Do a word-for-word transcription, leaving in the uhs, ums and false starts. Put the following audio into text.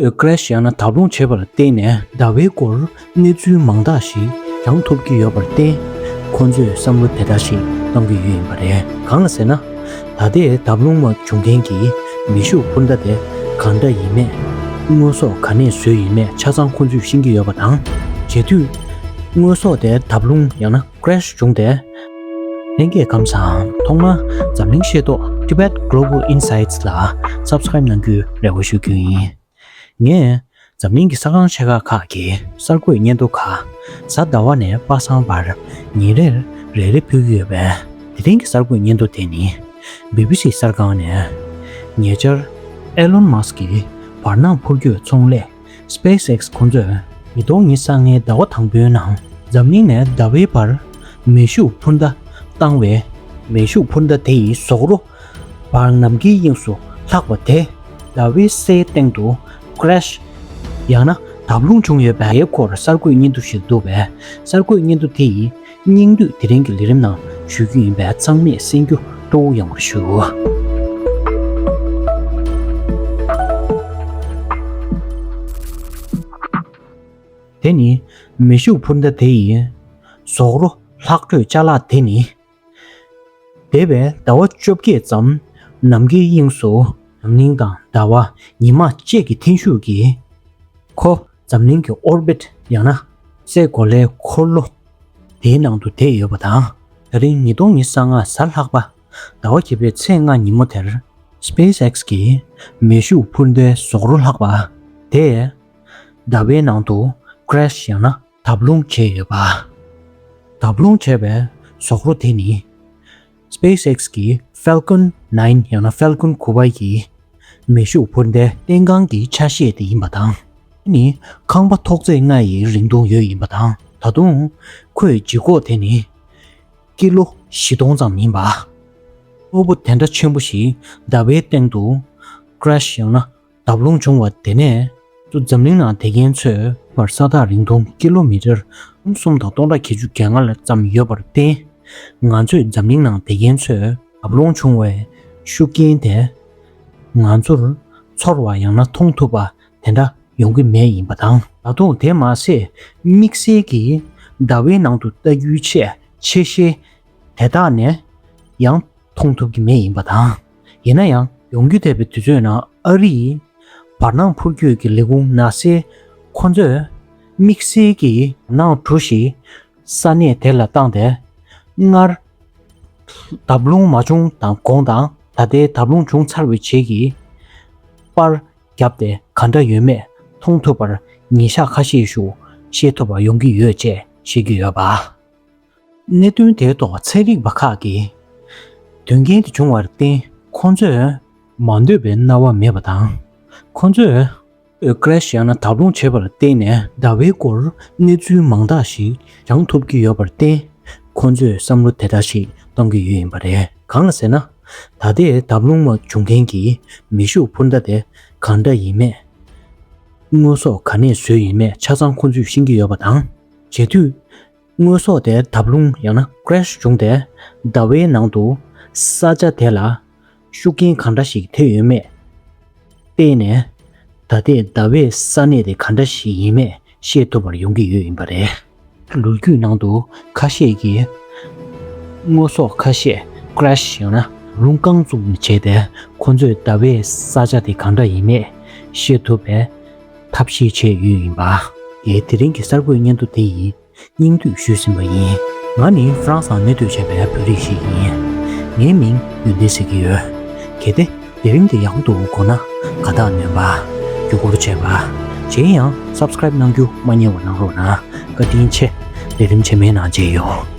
ཨོ་ཀྲེཤ་ཡང་ན་བརྡབ་ལྷུང་བྱས་པར་བརྟེན་ནས་ཟླ་བའི་སྐོར་གནས་ཚུལ་མང་དག་ཞིག་བྱང་ཐུབ་ཀྱི་ཡོད་པར་བརྟེན། ཁོ་ཚོས་བསམ་བློ་དེ་འདྲ་ཞིག་གཏོང་གི་ཡོད་ཡིན་པ་རེད། གང་ལ་ཟེར་ན། ད་ལྟའི་བརྡབ་ལྷུང་མ་བྱུང་མཁན་གྱི་མེ་ཤུགས་འཕུར་མདའ་དེ་གང་འདྲ་ཡིན་མེད། དངོས་ཟོག་ག་ནས་བཟོས་ཡིན་མེད་ཆ་ཚང་ཁོ་ཚོས་ཤེས་ཀྱི་ཡོད་པ་དང་། བྱེད་དུས། དངོས་ཟོག་དེ་བརྡབ་ལྷུང་ཡང་ན་ཀྲེཤ་བྱུང་སྟེ། ལྷན་རྒྱས་ཁམས་བཟང་། ཐོག་མར་འཛམ་གླིང་ཤེས་རྟོགས་Tibet Global Insights་ལ་Subscribe་གནང་རྒྱུའི་རེ་བ་ཞུ་རྒྱུ་ཡིན། ངས་འཛམ་གླིང་གི་ས་ཁང་ཆེ་ཁག་ཁག་གི་གསར་འགོད་སྙན་ཐོ་ཁག་གཟའ་ཟླ་བ་ནས་པ་སངས་བར་ཉིན་རེར་རེ་རེ་ཕུལ་གྱི་ཡོད་པས། དེ་རིང་གི་གསར་འགོད་སྙན་ཐོ་དེ་ནི་བི་བི་སི་གསར་ཁང་ནས། ཉེ་ཆར་ཨེ་ལོན་མཱ་སི་ཀྱི་བར་སྣང་འཕུར་སྐྱོད་ཚོང་ལས་SpaceX་ཁོ་ཚོས་ཉིས་སྟོང་ཉི་ཤུ་རྩ་ལྔའི་ཟླ་བ་དང་པོའི་ནང་འཛམ་གླིང་ནས་ཟླ་བའི་བར་མེ་ཤུགས་འཕུར་མདའ་བཏང་བའི་མེ་ཤུགས་འཕུར་མདའ་དེ་ཡི་ཟོག་རོ་བར་ནམ་མཁའི་དབྱིངས་སུ་ལྷག་པ་དེ་ཟླ་བའི་སའི་སྟེང་དུ་ཀྲེཤ་ཡང་ན་བརྡབ་ལྷུང་བྱུང་ཡོད་པའི་སྐོར་གསར་འགོད་སྙན་ཐོ་ཞིག་འདུག་པས། གསར་འགོད་སྙན་ཐོ་དེ་ཡི་སྙིང་བསྡུས་དེ་རིང་གི་ལས་རིམ་ནང་ཞུ་རྒྱུ་ཡིན་པས་ཚང་མས་གསན་རྒྱུ་སྤྲོ་བོ་ཡོང་བར་ཞུ། དེ་ནི་མེ་ཤུགས་འཕུར་མདའ་དེ་ཡི་ཟོག་རོ་ལྷག་འཕྲོས་ཅ་ལག་དེ་ནི། འདས་པའི་ཟླ་བ་བཅོ་བརྒྱད་ཙམ་ནམ་མཁའི་དབྱིངས་སུ་འཛམ་གླིང་དང་ཟླ་བ་ཉི་མ་བཅས་ཀྱི་འཐེན་ཤུགས་ཀྱིས་ཁོ་འཛམ་གླིང་གི་ཨོར་བིཊ་ཡང་ན་སའི་གོ་ལའི་འཁོར་ལོ་དེའི་ནང་དུ་བསྡད་ཡོད་པ་དང་། ད་རིང་ཉིས་སྟོང་ཉི་ཤུ་རྩ་ལྔ་གཟའ་ལྷག་པ་ཟླ་བ་བརྒྱད་པའི་ཚེས་ལྔ་ཉིན་མོ་དེར་SpaceX་གི་མེ་ཤུགས་འཕུར་མདའི་ཟོག་རོ་ལྷག་པ་དེས་ཟླ་བའི་ནང་དུ་ཀྲེཤ་ཡང་ན་བརྡབ་ལྷུང་བྱས་ཡོད་པ། བརྡབ་ལྷུང་བྱས་པའི་ཟོག་རོ་དེ་ནི་SpaceX་གི་Falcon Nine་ཡང་ན་Falcon་དགུ་པ་ཡི་མེ་ཤུགས་འཕུར་མདའི་བསྟན་ཁང་གི་ཆ་ཤས་དེ་ཡིན་པ་དང་། དེ་ནི་ཁང་པ་ཐོག་བརྩེགས་ལྔ་ཡི་རིང་ཐུང་ཡོད་ཡིན་པ་དང་། ད་དུང་ཁོའི་ལྗིད་ཁོག་དེ་ནི་ཀི་ལོ་བཞི་སྟོང་ཙམ་ཡིན་པ། གློ་བུར་དེ་འདྲ་ཆེན་པོ་ཞིག་ཟླ་བའི་སྟེང་དུ་ཀྲེཤ་ཡང་ན་བརྡབ་ལྷུང་བྱུང་བ་དེ་ནས་ཚུར་འཛམ་གླིང་ནང་བསྡད་མཁན་ཚོས་བར་ས་ཐག་རིང་ཐུང་ཀི་ལོ་མི་ཊར་གསུམ་དང་སྟོང་ཕྲག་བརྒྱད་ཅུ་གྱ་ལྔ་ལ་ཙམ་ཡོད་པར་བརྟེན། ང་ཚོས་འཛམ་གླིང་ནང་བསྡད་མཁན་ཚོས་བརྡབ་ལྷུང་བྱུང་བའི་ཤུགས་རྐྱེན་དེ་ང་ཚོར་ཚོར་བ་ཡང་ན་མཐོང་ཐུབ་པ་དེ་འདྲ་ཡོང་གི་མེད་ཡིན་པ་དང་། ད་དུང་དེ་མ་ཟད་དམིགས་བསལ་གྱིས་ཟླ་བའི་ནང་དུ་ལྟ་རྒྱུའི་ཆེད་ཆེ་ཤེལ་དེ་དག་ནས་ཡང་མཐོང་ཐུབ་ཀྱི་མེད་ཡིན་པ་དང་། ཡིན་ན་ཡང་ཡོང་རྒྱུ་འདས་པའི་དུས་ཚོད་ནང་ཨ་རིའི་བར་སྣང་འཕུར་སྐྱོད་ཀྱི་ལས་ཁུངས་ནཱ་སཱའི་ཁོ་ཚོས་དམིགས་བསལ་གྱི་བར་སྣང་གྲུ་ཞིག་ས་གནས་དེ་ལ་བཏང་སྟེ། སྔར་བརྡབ་ལྷུང་མ་བྱུང་དང་གོང་དང་ད་ལྟའི་བརྡབ་ལྷུང་བྱུང་ཚར་བའི་རྗེས་ཀྱི་པར་བརྒྱབ་སྟེ་ག་འདྲ་ཡོད་མེད་མཐོང་ཐུབ་པར་ཉིན་ཞག་ཁ་ཤས་ཤིག་ཤེས་ཐུབ་པ་ཡོང་གི་ཡོད་ཅེས་བཤད་ཀྱི་ཡོད་པ། གནད་དོན་དེའི་ཐོག་ཚན་རིག་པ་ཁག་གིས་དོན་རྐྱེན་དེ་བྱུང་བར་བརྟེན་ཁོང་ཚོས་མ་འདོད་པའི་སྣང་བ་མེད་པ་དང་། ཁོང་ཚོས་ཨོ་ཀྲེཤ་ཡང་ན་བརྡབ་ལྷུང་བྱས་པར་བརྟེན་ནས་ཟླ་བའི་སྐོར་གནས་ཚུལ་མང་དག་ཞིག་བྱང་ཐུབ་ཀྱི་ཡོད་པར་བརྟེན། ཁོང་ཚོས་བསམ་བློ་དེ་འདྲ་ཞིག་གཏོང་གི་ཡོད་ཡིན་པ་རེད། གང་ལ་ཟེར་ན། ད་ལྟའི་བརྡབ་ལྷུང་མ་བྱུང་མཁན་གྱི་མེ་ཤུགས་འཕུར་མདའ་དེ་གང་འདྲ་ཡིན་མེད། དངོས་ཟོག་ག་ནས་བཟོས་ཡིན་མེད་ཆ་ཚང་ཁོང་ཚོས་ཤེས་ཀྱི་ཡོད་པ་དང་། བྱེད་དུས། དངོས་ཟོག་དེ་བརྡབ་ལྷུང་ཡང་ན་ཀྲེཤ་བྱུང་སྟེ་ཟླ་བའི་ནང་དུ་ས་ཆ་དེ་ལ་ཤུགས་རྐྱེན་གང་འདྲ་ཞིག་ཐེབས་ཡོད་མེད་བལྟས་ནས། ད་ལྟའི་ཟླ་བའི་ས་གནས་དེ་ག་འདྲ་ཞིག་ཡིན་མེད་ཤེས་ཐུབ་པར་ཡོང་གི་ཡོད་ཡིན་པ་རེད། ལོ་རྒྱུས་ནང་དུ་ཁ་ཤས་ཀྱིས་དངོས་ཟོག་ཁ་ཤས་ཀྲེཤ་ཡང་ན་རླུང་རྐང་བཙུགས་ནས་བྱས་ཏེ་ཁོ་ཚོས་ཟླ་བའི་ས་ཆ་དེ་གང་འདྲ་ཡིན་མེད་ཤེས་ཐུབ་པའི་ཐབས་ཤེས་བྱས་ཡོད་ཡིན་པ། ངས་དེ་རིང་གི་གསར་འགོད་སྙན་ཐོ་དེ་ཡི་སྙིང་བསྡུས་ཞུས་ཟིན་པ་ཡིན། ང་ནི་ཧྥ་རན་སི་ནང་གནས་སྡོད་བྱས་པའི་བོད་རིགས་ཤིག་ཡིན། ངའི་མིང་ཡོན་ཏན་ཟེར་གྱི་ཡོད། གལ་ཏེ་ལས་རིམ་འདི་ཡག་པོ་འདུག་དགོངས་ན་དགའ་རྟགས་སྣོན་པ། བརྒྱུད་སྐུར་བྱས་པ། གཞན་ཡང་སབ་སི་ཀ་རེབ་གནང་རྒྱུ་མ་བསྙེལ་བ་གནང་རོགས་གནང་། བཀའ་དྲིན་ཆེ། ལས་རིམ་རྗེས་མའི་ནང་མཇལ་ཡོང་།